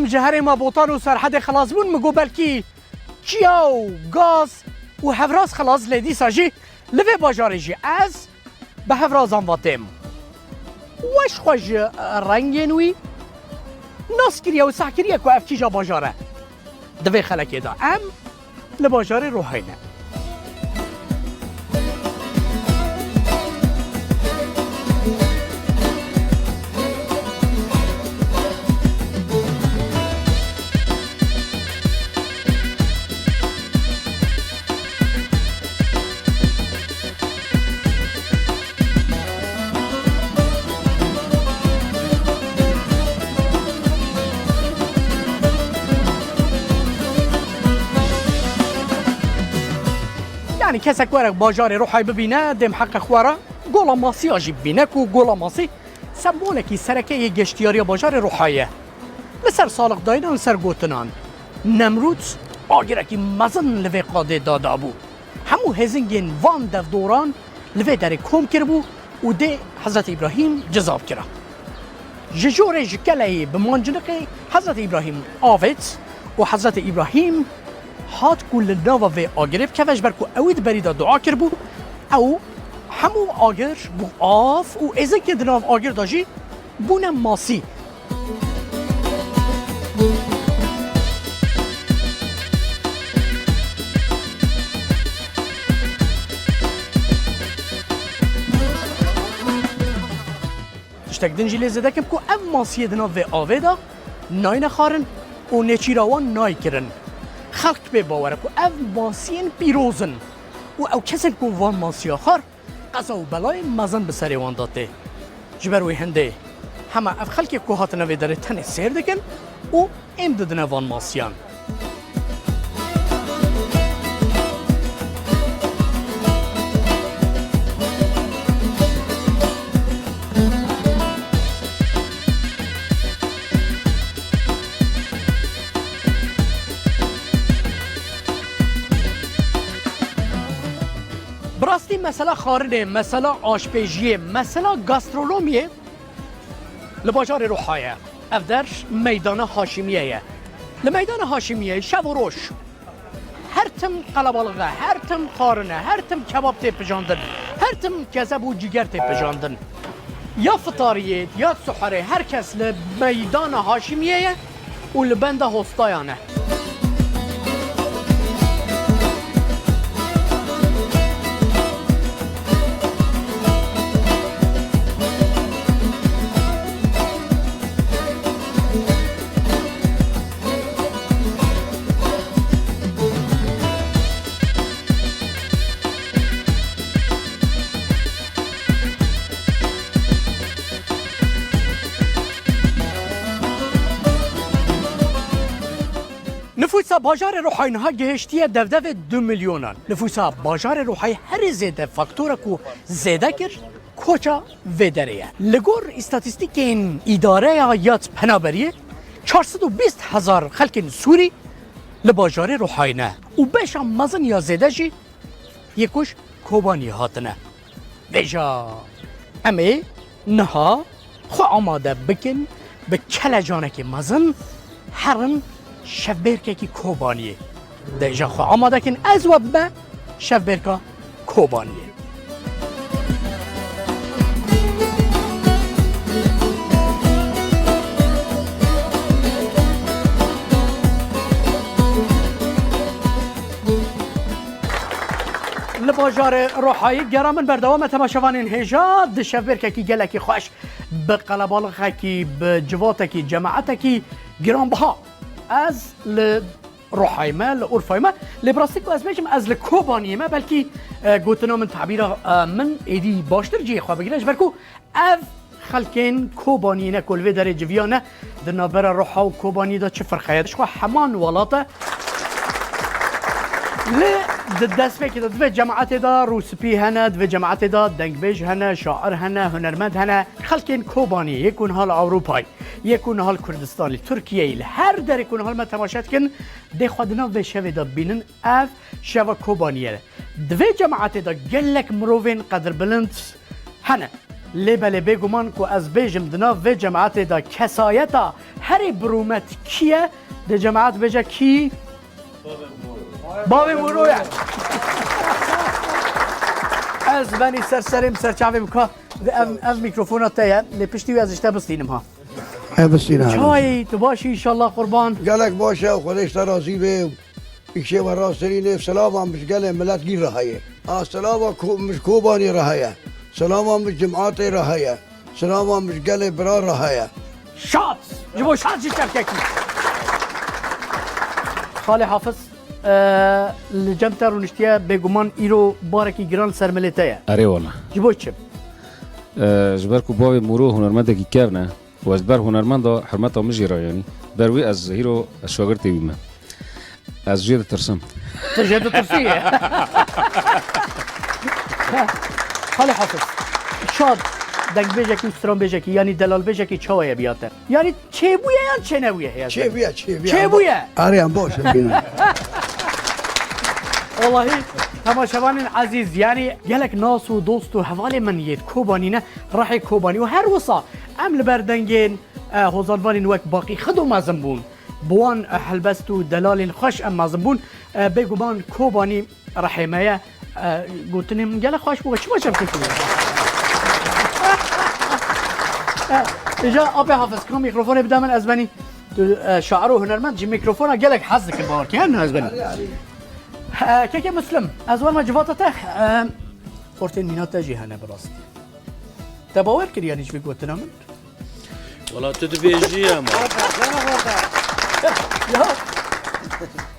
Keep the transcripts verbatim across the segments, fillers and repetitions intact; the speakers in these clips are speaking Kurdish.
Ji herêma Botan û Serhedê xilas bûn, min got belkî çiya û gaz û hevraz xilas, lê dîsa jî li vê bajarê jî ez bi hevrazan ve têm. We ji xwe ji rengên wî nas kiriye û seh kiriye ku ev kîja bajar e. Di vê xelekê de em li bajarê Ruhayê ne. Yanî kesek were bajarê Ruhayê bibîne, dêm heqe xwe re Gola Masiya jî bibîne ku Gola Masî sembolekî sereke yê geştiyariya bajarê Ruhayê ye. Li ser saliqdayînan, li ser gotinan, Nemrûd agirekî mezin li vê qadê de dabû. Hemû hêzingên van devdoran li vê derê kom kiribû û dê Hezretî Îbrahîm cizav kira. Ji jorê ji keleyê bi manciniqê Hezretî Îbrahîm avêt û Hezretî Îbrahîm hat ku li nava vê agirê bikeve, ji ber ku ewî di berî de dua kiribû, ew hemû agir bû av û êzingên di nav agir de jî bûne masî. Tiştek din jî lê zêde kim ku ev masiyê di nav vê avê de nayne xwarin û nêçîra wan nayê kirin. Xelk pê bawer e ku ev masiyên pîroz in û ew kesên ku van masiya xwar, qeza û belayên mezin bi serê wan de tê. Ji ber wê hindê hema ev xelkê ku hatine vê derê tenê sêr dikin û êm didine van masiyan. Bi rastî mesela xwarinê, mesela aşpêjiyê, mesela gastronomiyê li bajarê Ruhayê. Ev der meydana Haşimiye ye. Li meydana Haşimiye şev û roj her tim qelebalix e, her tim xwarin e, her tim kebab tê pijandin, her tim kezeb û cîger tê pijandin. Ya fitariyê, ya suherê, her kes li meydana Haşimiye ye û li benda hostayan e. Nifûsa bajarê Ruhayê niha gihiştiye devdevê du milyonan. Nifûsa bajarê Ruhayê herî zêde faktora ku zêde kir, koça vê derê ye. Li gor îstatîstîkên Îdareya Yad Penaberiyê, çar sed û bîst hezar xelkên Sûrî li bajarê Ruhayê ne û beşa mezin ya zêde jî yê ku ji Kobaniyê hatine. Vêca em ê niha xwe amade bikin bi kelecanekî mezin, herin şevbêrkekî Kobaniyê. Dêja xwe amade kin, ez we bime şevbêrka Kobaniyê. Li bajarê Ruhayê gera min berdewam e, temaşevanên hêja, di şevbêrkekî gelekî xweş, bi qelebalixekî, bi civatekî, cemaetekî giranbiha. Ez li Ruhayê me, li Urfayê me, lê bi rastî ku ez bêjim, ez li Kobaniyê me, belkî, e, gotina min, tabîra, e, min êdî baştir cihê xwe bigire, ji ber ku ev xelkên Kobaniyê ne ku li vê derê civiyane, di navbera Ruha û Kobaniyê de çi firqe ye? Ji xwe heman welat e. Lê di destpêkê de, di vê cemaetê de rûspî hene, di vê cemaetê de dengbêj hene, şair hene, hunermend hene. Xelkên Kobaniyê, yê ku niha li Ewropayê, yê ku niha li Kurdistanê, Tirkiyeyê, li her derê ku niha me temaşe dikin, dê xwe di nav vê şevê de bibînin. Ev şeva Kobaniyê ye. Di vê cemaetê de gelek mirovên qedirbilind hene. Lê belê bêguman ku ez bêjim di nav vê cemaetê de kesayeta herî birûmet kî ye? Dê cemaet bêje kî? Bavê Mûro ye. Ez benî ser serê min, ser çavê min ka. Ev, ev mîkrofona te ye. Lê piştî wî ez ji te bistînim ha. Ev bistîne. Çayî, tu baş î înşallah qurban. Gelek baş e, Xwedê ji te razî be. Îşê we raserînê, silava min ji gelê milet gî re heye. A silava ku-, min ji Kobanî re heye. Silava min ji cemaetê re heye. Silava min ji gelê bira re heye. Şad! Ji bo şad jî çepkekî. Xalê Hafiz, e, li cem te rûniştiye, bêguman îro barekî giran li ser milê te ye. Erê wala. Ji bo çi? E, ji ber ku bavê Mûro hunermendekî kevn e, û ez ber hunermenda hurmeta min jî re, yanî ber wî ez hîro ez şagirtê wî me. Ez jê ditirsim. Tu jê ditirsî? Xalê Hafiz, şad dengbêjekî û stranbêjekî, yanî delalbêjekî çawa ye biya te? Yanî çêbûye yan çênebûye heye? Çêbûye, çêbûye. Çêbûye. Erê, em baş in bînin. Wallahî, temaşevanên ezîz, yanî gelek nas û dost û hevalê min yê Kobanî ne, rehê Kobanî û her wisa em li ber dengên, e, hozanvanên wek Baqî Xido mezin bûn. Bi wan, e, helbest û delalên xweş em mezin bûn. E, bêguman Kobanî rehê me ye. E, gotinê min gelek xweş bû. Çima çepkekî? E, îja apê Hafiz, ka mîkrofonê bide min, ez benî. Tu, e, şair û hunermend ji mîkrofona gelek hez dikin, bawer ke, ne ez benî. E, kekê Muslim, ez werme civata te, e, xortên mîna te jî hene bi rastî. Te bawer kiriye yanî ji vê gotina min? Wala tu dibêjî ama. Ya.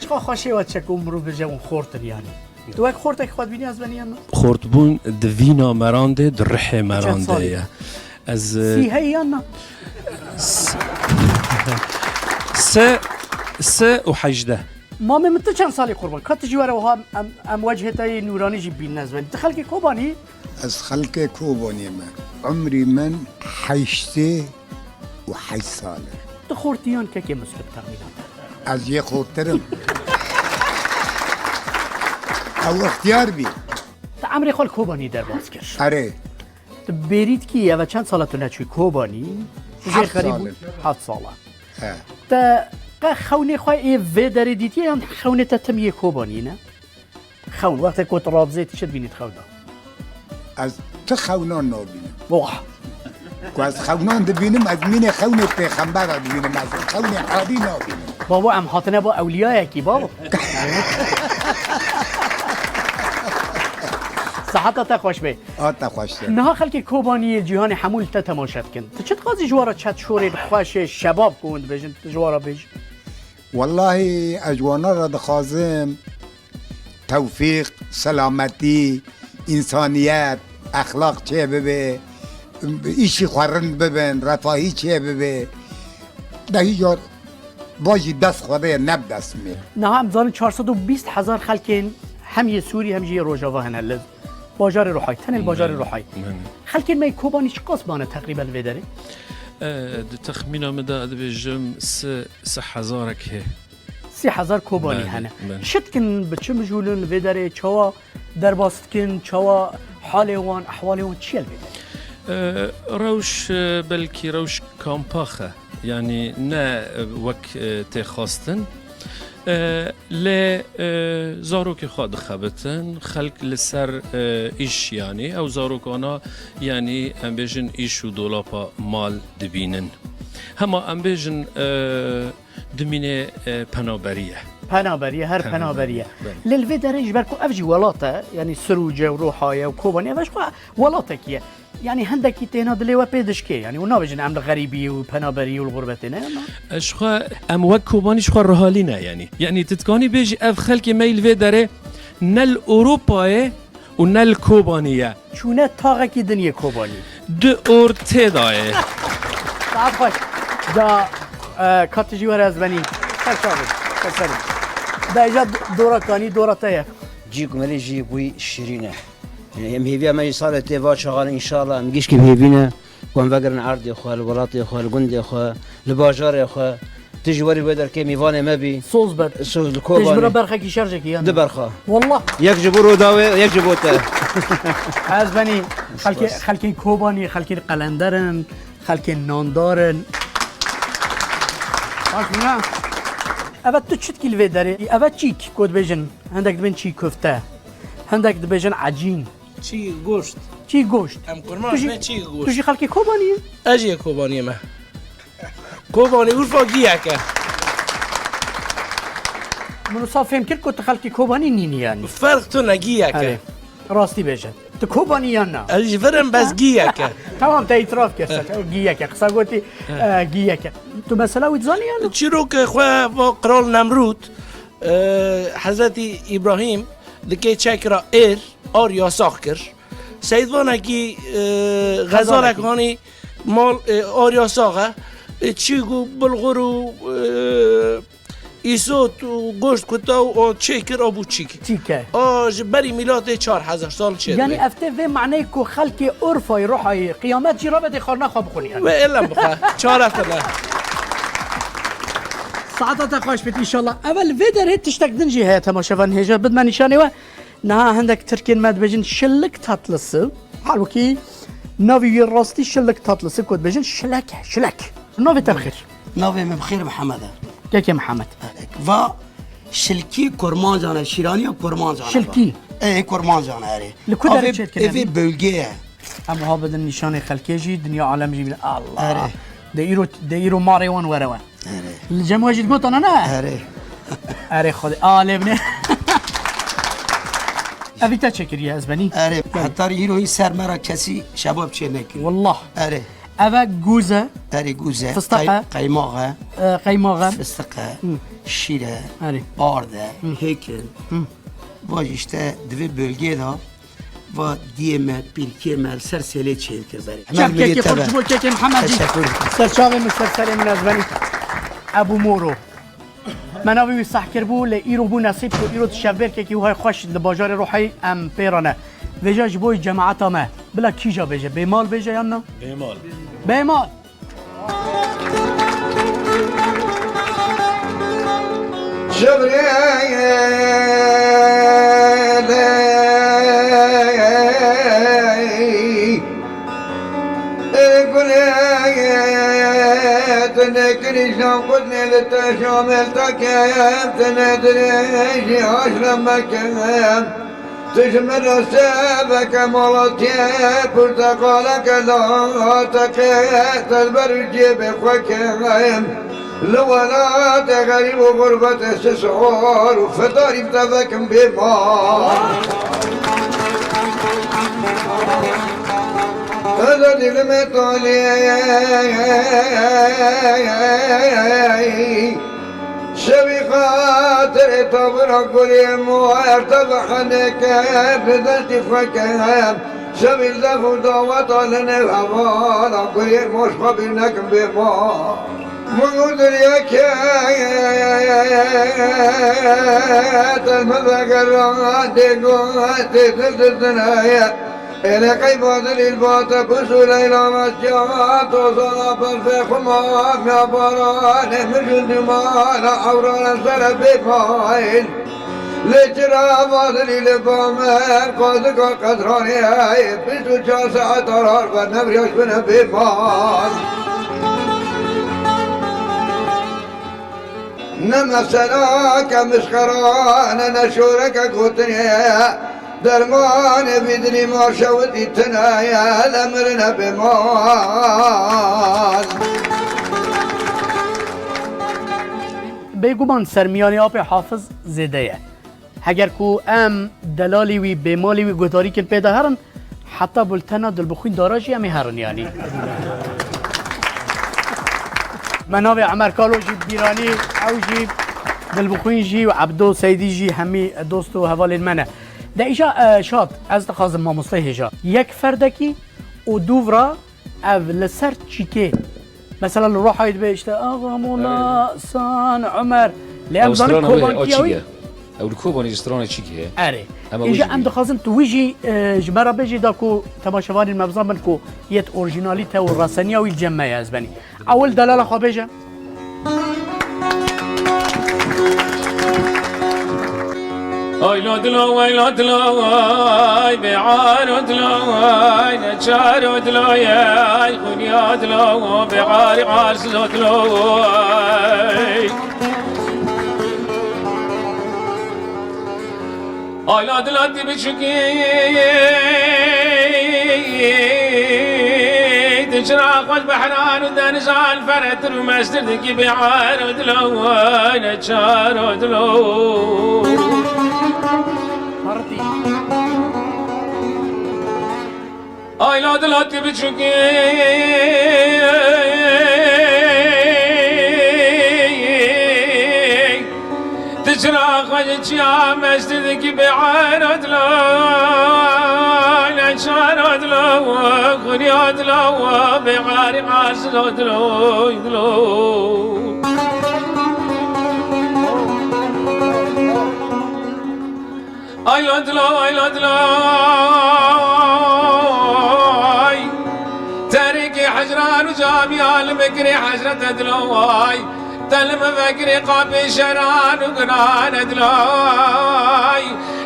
Çiqa xweşê we çek û mirov bêje hûn xort in yanî. Tu wek xortek xwe dibînî ez benî yan na? Xortbûn di vîna meran de, di rihê meran de ye. Ez, e, sî heyî yan na? S-, se, se û hejdeh. Mamê min tu çend salî qurban? Ka tu jî were wiha em, em wechê te yê nûranî jî bînin ez benî. Tu xelkê Kobanî? Ez xelkê Kobaniyê me. Umrî min heştê û heşt sal e. Tu xortî yan kekê Muslim texmînan? Ez yê xortir im. Ew ixtiyar bî. Tu emrê xwe li Kobanî derbas kir. Erê. Tu bêrî dikî, eve çend sala tu neçûyî Kobanî? Tu jê Heft xerîb sal bû? In. Heft sala. He. Te qe xewnê xwe ê vê derê dîtiye yan xewnê te tim yê Kobanî ne? Xewn, wextê ku tu rabzê tu çi dibînî di xewda? Ez ti xewnan nabînim. Wah! Ku ez xewnan dibînim, ez mînê xewnê pêxembera dibînim, ez xewnê adî nabînim. Babo, em hatine bo ewliyayekî, babo. Seheta te xweş be. A te xweş be. Niha xelkê Kobaniyê, cîhanê hemû li te temaşe dikin. Tu çi dixwazî ji we re çet şorê bi xweşê şebab ku hûn dibêjin, tu ji we re bêjî? Wellahî ez ji wana re dixwazim tewfîq, selametî, însaniyet, exlaq çêbibe, îşî xwe rind bibin, refahî çêbibe. De hî car bajî dest Xwedê ye, ne bi dest min. Niha em zanin çar sed û bîst hezar xelkên hem yê Sûrî hem jî yê Rojava hene li bajarê Rihayê, tenê li bajarê Rihayê. Belê, belê. Xelkên me yê Kobanî çiqas mane teqrîben li vê derê? E, di texmîna min de dibêjim sê, sê hezarek hê. Sê hezar Kobanî hene. Belê, belê. Çi dikin, bi çi mijûlin li vê derê, çawa derbas dikin, çawa halê wan, ehwalê wan çi ye li vê derê? E, rewş, e, belkî rewş kampax e. Yanî ne, e, wek, e, tê xwestin. E, lê, e, zarokê xwe dixebitin, xelk li ser, e, îş yanî, ew zarokana yanî em bêjin îş û dolapa mal dibînin. Hema em bêjin, e, dimînê, e, penaberî ye. Penaberî ye, her penaberî ye. Penaberî ye, belê. Lê li vê derê ji ber ku ev jî welat e, yanî Sirûce û Rihayê û Kobanî, ev ji xwe welatekî ye. Yanî hindekî têna dilê we pê dişkê, yanî hûn nabêjin em li xerîbî û penaberî û li xurbetê ne, ama. Ez ji xwe, em wek Kobanî ji xwe rihalî ne, yanî. Yanî tu dikanî bêjî ev xelkê me yî li vê derê ne li Ewropayê û ne li Kobanî ye. Çûne taxekî din yê Kobanî. Di ortê de ye. Saet xweş. Da, e, ka tu jî were ez benî. Ser çavê, ser serê. Da îja dora kanî, dora te ye. Cî ku me lê jî bûyî şirîn e. Em hêviya me jî salê tê va çaxan înşallah em gişkî bi hêvî ne. Ku em vegerin erdê xwe, li welatê xwe, li gundê xwe, li bajarê xwe. Tu jî werî wê derkê mîvanê me bî. Soz ber. Soz li Kobanê. Tê ji min re berxekî şerjekî yan. Du berxa. Wallah. Yek ji bo Rûdawê, yek ji bo te. Ez benî xelkê, Spas. Xelkên Kobanî, xelkên qelender in, xelkên nandar in. Baş bûna. Eve tu çitkî li vê derê? Eve çîk, ku dibêjin, hindek dibên çî köfte, hindek dibêjin ecîn. Çî goşt. Çî goşt. Em kurman Tu jî, me çî goşt. Tu jî xelkê Kobanî yî? Ez jî yê Kobaniyê me. Kobanî Urfa giyek e. Min wisa fêm kir ku tu xelkî Kobanî nînî yanî. Ferq tune giyek e. Erê. Rastî bêje. Tu Kobanî yan na? Ez jî vir im, bes giyek e. Tamam, te îtiraf kir. Giyek e. Qisa gotî, e, giyek e. Tu mesela wî dizanî yan na? Çîrokê xwe va Qral Nemrûd, e, Hezretî Îbrahîm di kê çek ra êr, ar yasax kir. Seydvanekî, e, xezalek hanî mal, e, arya sax e. E, çîk û bulgur û, e, îsot û goşt kuta û o çêkir a bû çîk. Çîk e. A ji berî mîlatê çar hezar sal çêdibe. Yanî ev tê vê maneyê ku xelkê Urfayê, Ruhayê, qiyamet jî rabetê xwarina xwe bixwin yanî. Wê êlem bixwe. Çare tune. Saeta te xweş bit înşallah. Evel vê derê tiştek din jî heye temaşevan hêja bidme nîşanê we. Niha hindek tirkên me dibêjin şillik tatlısı. Halbukî navê wî rastî şillik tatlısı ku dibêjin şilek e, şilek. Navê te bi xêr? Navê min bi xêr Mihemed e. Kekê Mihemed. Va şilkî kurmancan e, şîraniya kurmancan e. Şilkî? Ê, kurmancan e, erê. Li ku derê çêdikir? Ê vê bölgê ye. Em wiha bidin nîşanê xelkê jî, dinya alem jî bîne. Allah. Erê. De îro, de îro marê wan were we. Erê. Li cem we jî digotana ne? Erê. Erê Xwedê. A lê binê. Evî te çêkiriye ez benî. Erê. Heta îro hîn ser me ra kesî şebab çê nekiriye. Wallah. Erê. Eve gûz e. Erê gûz e. Fistaq e. Qey-, qeymax e. E, qeymax e. Fistaq e. Hı. Şîr e. Erê. Ard e. Hı. Hêk in. Hı. Va jî işte di vê bölgeyê de va diyê me, pîrkê me li ser sêlê çêdikir berê. Çav kekê xurt ji bo kekê Mihemed jî. Teşekkür. Ser çavê min, ser serê min ez benî. Ebû Moro. Me navê wî seh kiribû, lê îro bû nesîb ku îro di şevbêrkekî wiha xweş li bajarê Ruhayê em pê re ne. Vêca ji bo cemaeta me. Bila kîja bêje? Bêmal bêje yan na? Bêmal. Bêmal. Şevrê gulê, tu nekirî şan xwe ne li te şamel te kem, tu ne dirêjî aşre me kem. Tu ji min re seveke malatiyê, porteqaleke lateke, te li ber cêbê xwe kem. Li welatê xerîb û xurbetê sisor û fitarî bi te vekim bê mal. Hezar dilimê talê. Şevî xatirê tavira gurê mo, ertebe heneke bi destî xwe ke. Şevî zef û daweta li nêv hevala gurê mo, ji xwe bîr nekim bê ma. Min û diryeke te mi vegera dê go tê dil dizine ye. Êlê qey badilî li bate pis û leyla mesya, tozana berfê xwe ma ya baranê min ji dûmana ewrana sere bê mayîl. Lê çira badilî li ba me qadika qedranê heye, bîst û çar saet arar be, nevriya ji bine bê mal. Ne meselake misxerane, ne şoreke gotinê ye. Dermanê vî dilî ma şewitî tune ye, le mirine bê mal. Bêguman sermiyanê apê Hafiz zêde ye. Heger ku em delalî wî, bêmalî wî guhdarî kin pê de herin, heta Bultena Dilbixwîn Dara jî em ê herin yanî. Me navê Emer Kalo jî bîranî, ew jî Dilbixwîn jî û Ebdo Seydî jî hemî dost û hevalên me ne. De îja, e, Şad, ez dixwazim mamoste hêja. Yek ferdekî û dûv ra ev li ser çîkê. Mesela li Ruhayê dibe işte Axa Mola, San, Umer. Lê em zanin Kobankî ew. Ew li Kobanî ji stranê çîkê heye. Erê. Îja em dixwazin tu wî jî, e, ji me re bêjî da ku temaşevanên me bizanbin ku yet orjinalîte û reseniya wî li cem me ye ez benî. Ewil delala xwe bêje. Ay lo dilo, ay lo dilo, ay bêar o dilo, ay neçar o dilo, ay xunya dilo, bêarî arsız o dilo, ay. Ay lo dilo ti biçûkî, ti çira xweş behran û denizan feretir û mestir dikî bêar o dilo, ay neçar o dilo. Ay la dila ti biçûkî, ti çira xwe ji çiya mestî dikî bê'era dilo, neçara dilo, xuniya dilo, bê'arî arsilo dilo, dilo. Ay lo dilo, ay lo dilo, ay. Terikî hecran û camiya li mikrî hezrete dilo, ay. Te li min vekirî qapê şeran û gunane dilo, ay.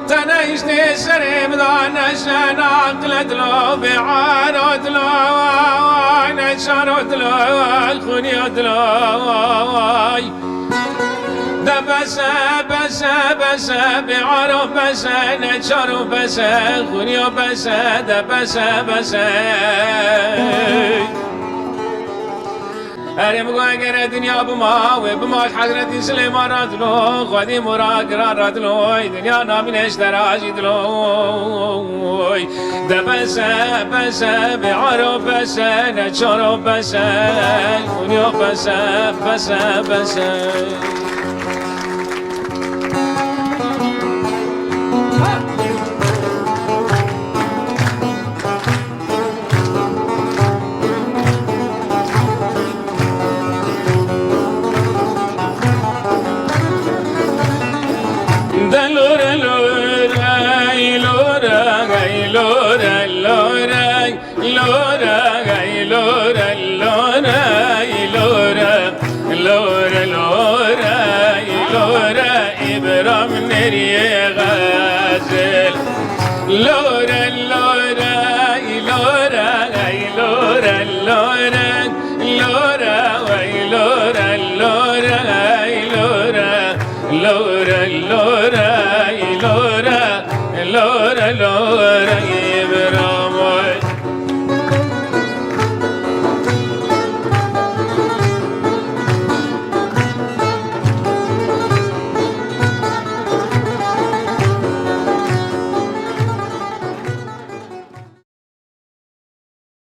Te nehiştê serê min da neşe naqile dilo, bê'ero dilo, ay. Neçaro dilo, ay. Xuniya dilo, ay. De bese, bese, bese, bê'ero bese, neçaro bese, xuniya bese, de bese, bese. Erê min got, eger e dinya bima, wê bima ji Hezretî Silêman re dilo, xwedî mora giran re dilo, dinya namîne ji te re jî dilo. De bese, bese, bê'ero bese, neçaro bese, xuniya bese, bese, bese. De lore lore, ay lore, ay lore, lore. Lore, ay lore, lore, ay lore, lore, lore, ay lore, Îbram nerîyê xezil. Lore, lore, ay lore, ay lore, lore, lore, ay lore, lore, ay lore, lore, lore, ay lore, lore, lore,